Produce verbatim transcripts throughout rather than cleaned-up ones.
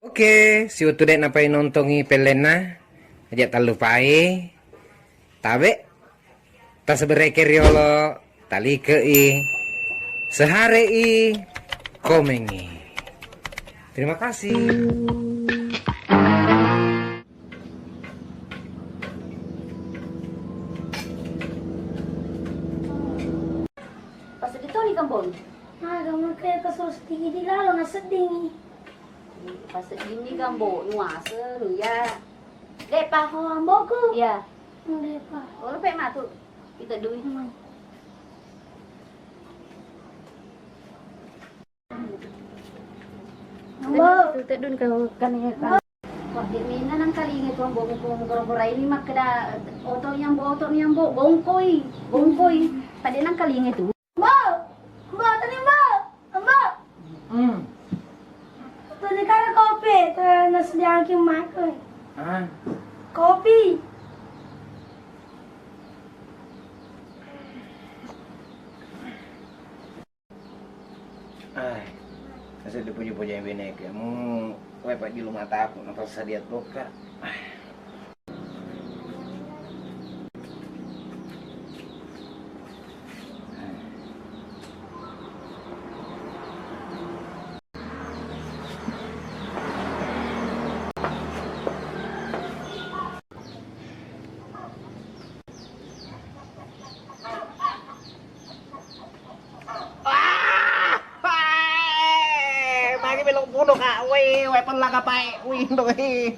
Oke, siwettu de' napainontongi pellenna, aja' tallupai tabe', tasebereke riolo, talikei, seharei, komengi. Terima kasih. Pas ditoni kambon. Aga maka kasur sedikit di lalo na seddingi. Paseddinni gambo nuaseng iya. De'pa. Oh, amboku. Iya. De'pa. Oh, lu pe matu. Kita dui. Hmm. Ambo. Itu tedun ke kan ya kan. Wah, de' minna nangkalinga tu ambo muko gora-gora ini makkeda oto ni ambo, oto ni ambo, bongkoi, bongkoi. Tadi nangkalinga tu. Mbok! Mbok, tadi, Mbok! Mbok! Hmm. Tadi karo kopi, eh, nasediakan makku. Ah. Kopi. Ai, naseng dipuji-puji beneke. Mu, wae pajulu mataku, natassadia tokka. Ah! Weh, magi melo bunuh, Kak. Weh, weh, pella kapae. Wih, weh.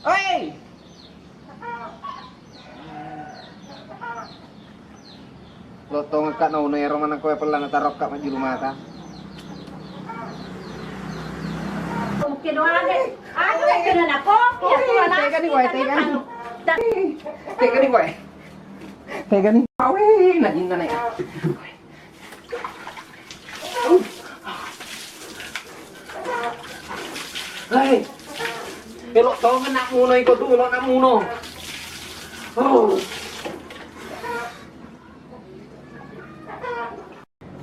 Hei! Lottong, Kak, nauno ero maneng koe pella natarokka majulu mata. Oke doang, deh. Aku kena nak kopi, aku anak. Tegani, weh, tegani. Tegani, weh. Tegani. Awe, najinna, Nek. Hei, elok tongeng nak muno iko tu, elok nak muno. Oh.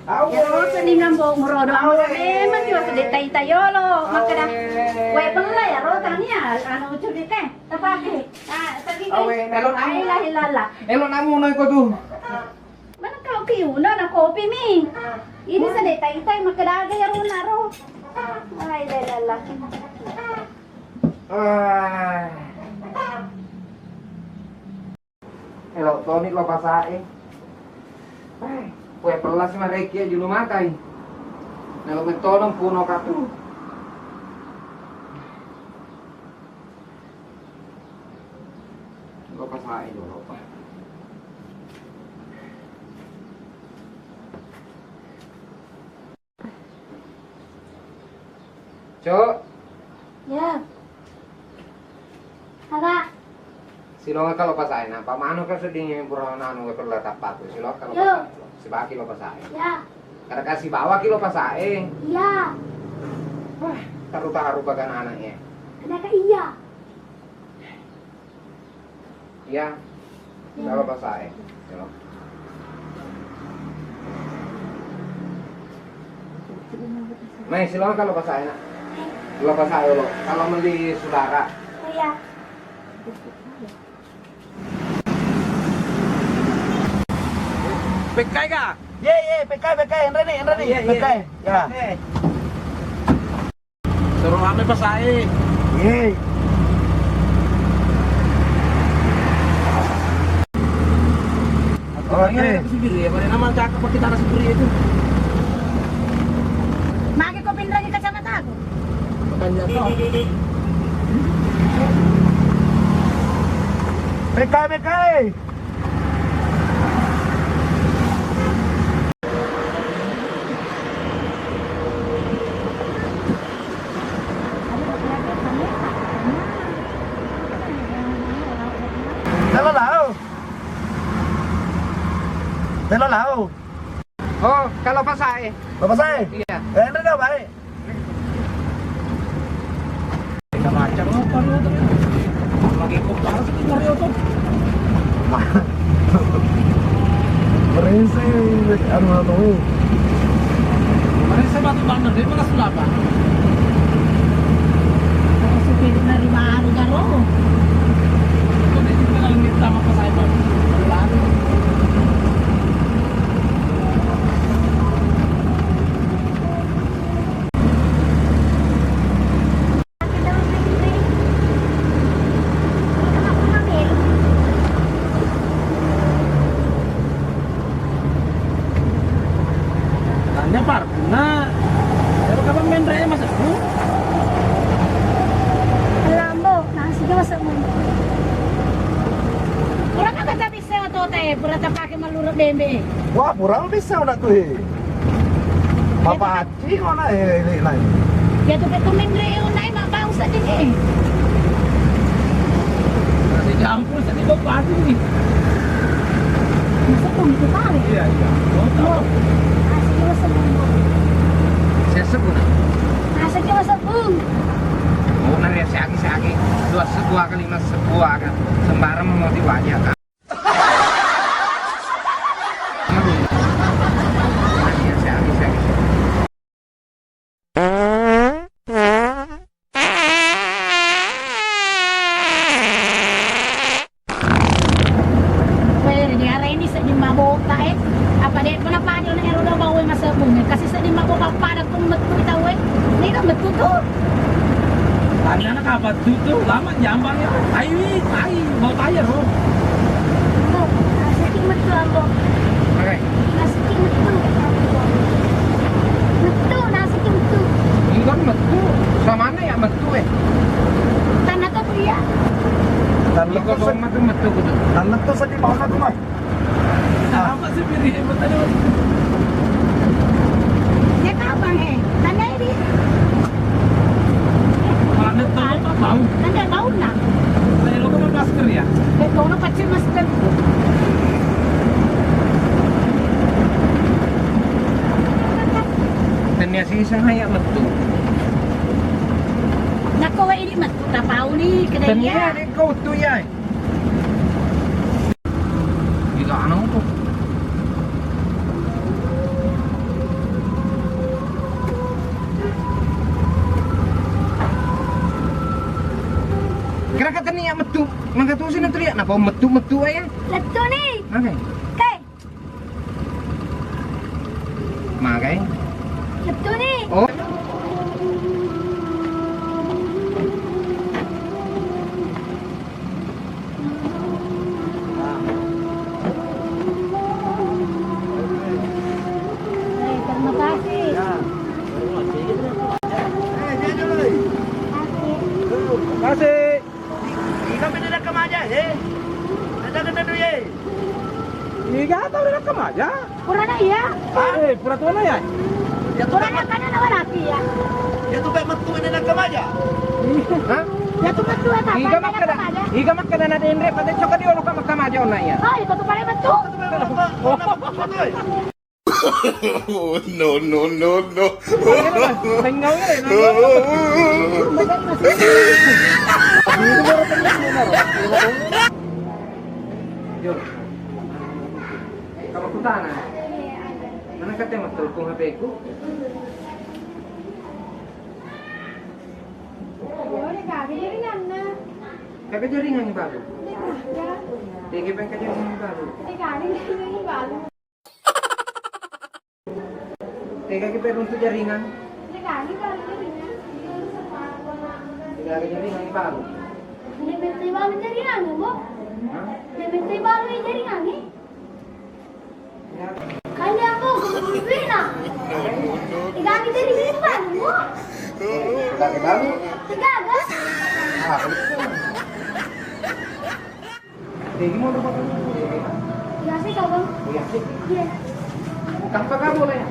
Iyaro sedding ambo murodo, murodo memang jiwa sedde tai-tai yolo. Makkeda, wae pella iyaro tania, anu, cudike tapake. Ah, seddi. Awe, melon anu. La ilaha illallah. Elok nak muno iko tu. Mana kalau ki uno na kopi mi. Ini sedde tai-tai makkeda aga iyaro naro. La ilaha illallah. Ah. Elo toni lo pasae. Eh, kue pelas marekki julu matai. Nelo metodong puno katu. Lo pasae jolo. Cok. Ya. Aga? Silonga kalo pasae, napa manu ka sedding pura nanu ke perlu tapatu. Silonga kalo pasae. Sibaki lo pasae. Ya. Kada kasi bawa ki lo pasae. Iya. Wah, taru-taru bagan anaknya. Kenapa iya? Iya. Kalau pasae. Coba. Mai, silong kalau pasae, Nak. Kalau pasae lo. Kalau meli sudara. Oh, iya. Pekkai ka? Ye, ye, pekkai, pekkai. Enreni, enreni. Iya, iya. Pekkai. Ya. Oke. Suruh rame pasae. Yeay. Oke. Sibiri ya, mana nama cakep pakai tanah sibiri itu. Mage ko pinrangi kacamata aku. Makanya kau. P K, P K. Telo lao. Telo lao. Oh, kalau pasae. Lo pasae? Iya. Eh, enggak, baik. Macam apa lu tuh? Lagi kok parah sih tinggal dia tuh. Berisik, anu, anu. Berisik batu bandar, dia malah sulap, Pak. Bembe. Wah, purang bisa ona tu, he. Mapaci ona, he, ini, nai. Ya tu, betul, mendre, ona, eh, mak bau sedih, eh. Masih campur sedih, bau padu nih. Masih pun itu kali. Iya, iya. Bau tahu. Masih dua sebung. Saya sebut. Masih dua sebung. Oh, nari siagi-siagi. Dua sebuah kali, mas sebuah kan. Sembarang mau diwajah. Weh, diareni sedding mabota, eh. Apa dek pernah padi ona ero udah bawa masa bunga. Kasih sedding mabota pada pun betul tahu, eh. Ini kan betul tuh. Tanyana kapan tutu? Lama jambang ya. Tai, tai, mau tai ya, Ro. Ambo, nasiki metu, Ambo. Oke. Nasiki metu. Metu, nasiki metu. Enggak metu. Samana ya metu, eh? Tanah tuh, iya. Tanah tuh, metu, metu, metu. Tanah tuh sedih banget tuh, Mas. Apa sih, Piri? Betul. Ya, kapan, eh? Tanya ini. Mana tahu, tak tahu. Tanya tahu, nah. Saya lo kan masker ya? Ya, tahu, lo pasti masker. Tania sisa haya metu. Nako ini metu, tak tahu nih, kedai. Tania ya. Dek kau tu ya. Gigana tu. Kira kata ni ya metu, maka tu sini teriak napa metu-metu aja. Metu ni. Oke. Oke. Magai. Betul ni. Oh. Eh, terima kasih. Terima kasih. Iga beda dah kemaja, eh? Ada kena duit, eh? Iga tau dah kemaja? Purana iya. Hah? Eh, pura tuana ya? Ya tu purana kan anak laki ya. Ya tu baik metu ini dah kemaja. Hah? Ya tu metu ya, iga makkeda, iga makkeda na denre pada coka di olo ka makkamaja ona ya. Oh, itu tu paling metu. Oh. No, no, no, no. Tengah ya, no, no. Yo. Kamu kutana. Mana kata mas telepon H P ku? Kagak jaringan ni baru. Tega pengen jaringan ni baru. Tega ki peruntuk jaringan. Tega jaringan ni baru. Ini betul baru jaringan ni, Bu. Hah? Ini betul baru jaringan ni. Kali aku guru duit nah. Tiga hari dari lima, Bu. Tiga hari baru. Tiga ada. Ah, jadi mau dapat apa? Iya sih, Bang. Iya sih. Iya. Tanpa kabel ya?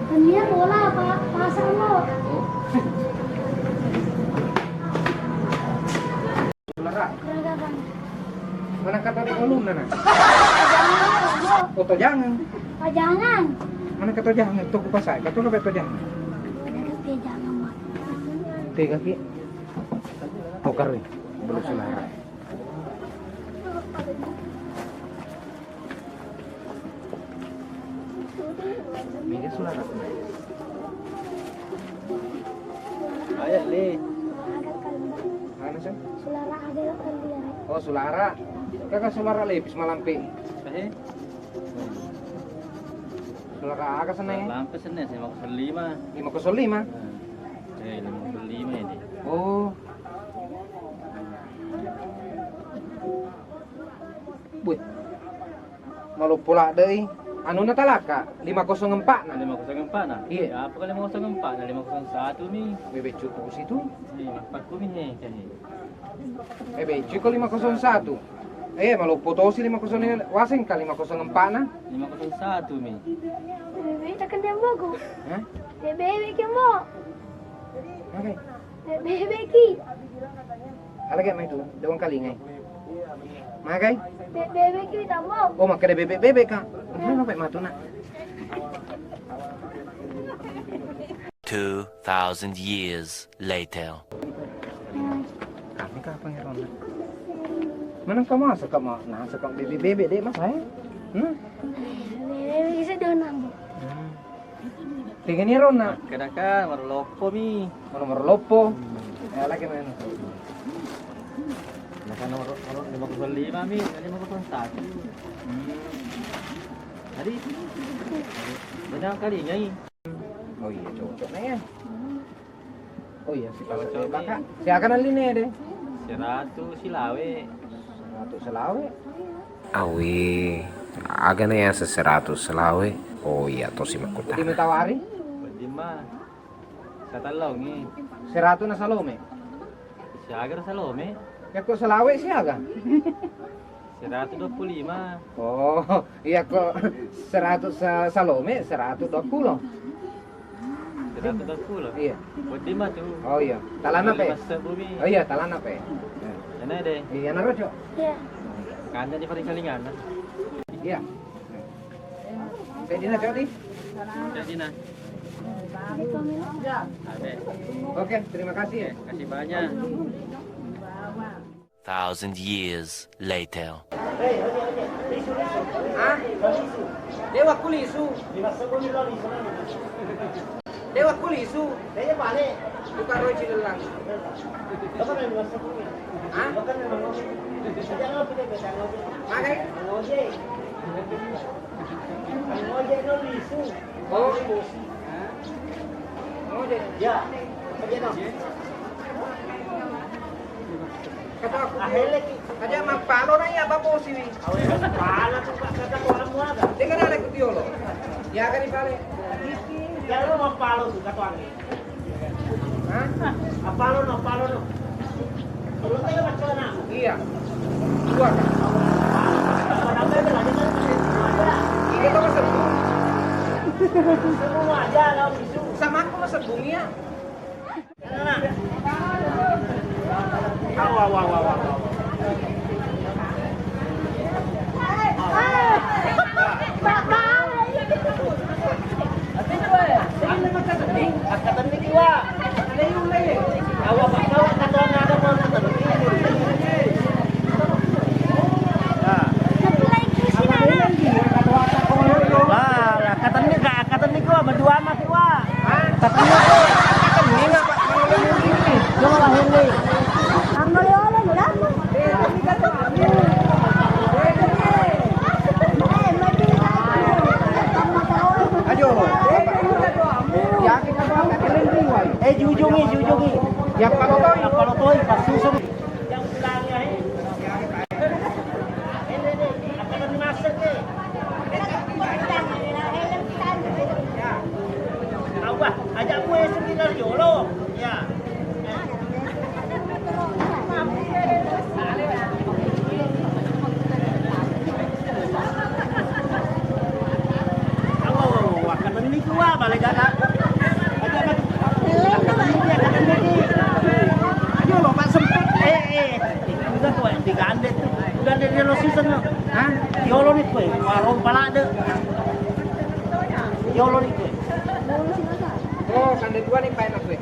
Tania bola apa pasang lo? Oh. Sulara. Mana kata di kolom nana? Oh, tojangan. Pajangan. Mana kata jangan? Tuh kupasai. Kata lo betul jangan. Pajangan, Mak. Tega ki. Tukar nih. Belum sulara. Mega sulara. Ayo, Le. Mana sih? Sulara ada yang kalian. Oh, sulara. Kakak sulara lepis malampe. Eh? Sulara aga seneng? Lampe seneng, lima kosong lima. Lima kosong lima? Eh, lima kosong lima ini. Oh. Wih. Maloppo ladde i. Anunna talaka, lima kosong empat na. Lima kosong empat na? Iya. Ya, apa lima kosong empat na? Lima kosong satu mi. Bebe cukup situ. Iya, pakku mi he, he. Eh, bebe cukup lima kosong satu. Eh, maloppo tosi lima kosong lima, waseng ka lima kosong empat na? Lima kosong satu mi. Bebe, takkan dia mbogo. Hah? Bebe, bebe, kemo. Oke. Bebe, bebe, ki. Ala kayak main tu, doang kali ngai. Magai? Bebe, bebe, ki, tambah. Oh, makkeda bebe, bebe, Kak. Mana, Pak, matu, Nak? Two thousand years later. Kami kapan ya, Ron? Mana kamu masuk, kamu? Nah, suka bebe-bebe deh, Mas, eh? Hmm? Bebe bisa dong, Ambo. Hmm. Tegani, Ron, nak? Kena kan, marloppo mi. Mana marloppo? Hmm. Ya, lagi main. Nah, kan nomor, nomor lima kosong lima mi, lima kosong satu. Hmm. Tadi, banyak kali, Nyai. Oh iya, cocok na ya. Oh iya, si Cocok, Kak. Siaga nalline deh? Seratus silawe. Seratus silawe. Awi, aga na ya seratus silawe? Oh iya, tosi makkutana. Di Metawari? Di ma? Satellongi. Seratus na Salome. Siaga na Salome? Ya kok silawe siaga? Seratus dua puluh lima. Oh, iya kok seratus sa-, Salome, seratus dua puluh. Seratus dua puluh? Iya. Wedding matu. Oh iya, talana pe? Lima sebbu mi. Oh iya, talana pe? Iya. Enak deh. Iya, naro, Cok. Iya. Kanda di paling kalingan. Iya. Saya Dina, Cok, di? Saya Dina. Ada. Oke, terima kasih ya. Oke, kasih banyak. Thousand years later. Hah? Dewa kulisu. Dewa kulisu. Buka roji lelang. Hah? Magai? Oh. Oh, jadi. Ya, kerja dong. Kata aku, ah, helek. Aja mappalo na iya, apa bosi wi? Awalnya mappalo tuh, Pak, kata orang muaga. Dia kan ada kutiolo. Ya, kan di balik. Ya, lu mappalo tuh, kata orang. Hah? Apalono, apalono. Iya. Dua. Iya, to, masebbu. Sama aku masebbu, iya. Awa, awa, awa, awa. Akkatenni ki, Wa. Awa, Pak, kau kata ada mau akkatenni. Nah. Lah, akkatenni, Kak, akkatenni ki, Wa, berdua mah ki, Wa. Akkatenni ki. Coba lah, Henry. Aduh. Eh, jujungi, jujungi. Ya, apa lo toi? Apa lo toi? Pas susung. Aja kue sekitar jolo. Ya. Ayo, lompat sempit. Eh, eh. Udah tuh, digandeng tuh. Udah dari yellow season, no? Hah? Yolo nih, kue. Warung palade. Yolo nih, kue. Oh, kande dua nih, Pak, enak, kue.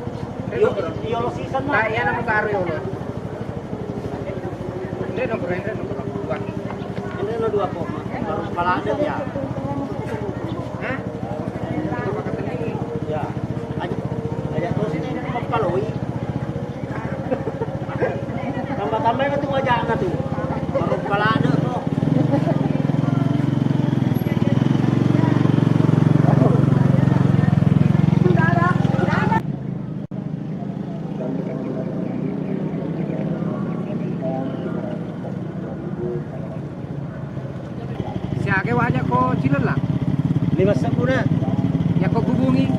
Yo, yolo season, no? Nah, iya, nama baru yolo. Ini nomor, ini nomor dua. Ini nomor dua kok, Mak. Baru kepala ada ya. Hah? Ya. Aja, aja terus ini, ini kepala, woi. Tambah-tambah itu wajahnya tuh. Baru kepala ada tuh. Siaga waja ko Cilella? Lima sebbu na. Ya ko hubungi.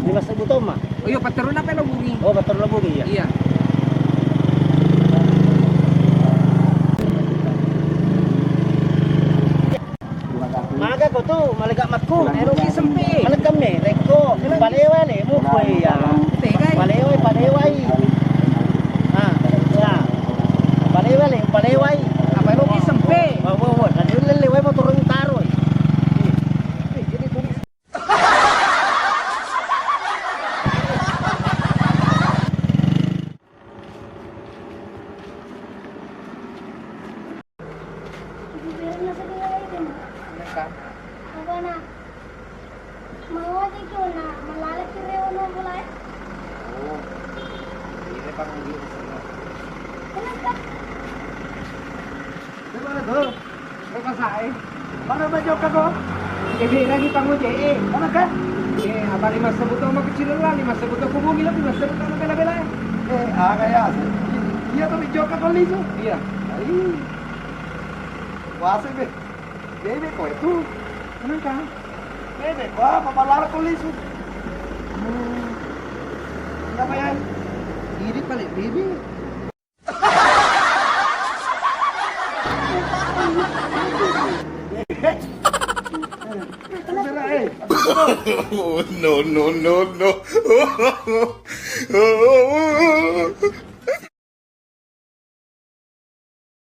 Lima sebbu tomma. Oh iya, patteruna pe lo bungi. Oh, patteruna bungi ya. Iya. Lega makku. Ero ki sempe. Malekam me, rekko. Palewa le, mu kue ya. Tegai. Palewa, palewai. Ah, ya. Palewa le, palewai. Apa lo ki sempe? Wah, wah, wah. Tadi lele wai motor taroi. Eh, jadi Bibirna sedih aja deh. Kenapa? Apa nak? Mau aja itu nak, malalaki rewono mulai. Oh, ini Pak Budi. Kenapa? Gimana tuh? Apa sae? Mana baju kau? Ebe lagi Pak Budi, eh. Mana kah? Eh, apa lima sebuto mau kecil lah, lima sebuto kubungi lah, lima sebuto mau bela-bela. Eh, ah, kayak asli. Iya tuh, hijau kah kau lisu? Iya. Ayo. Wase be. Bebe kau itu. Mana kah? Bebe kau apa balar kau lisu? Hmm. Kenapa ya? Diri paling bebe. Oh, no, no, no, no.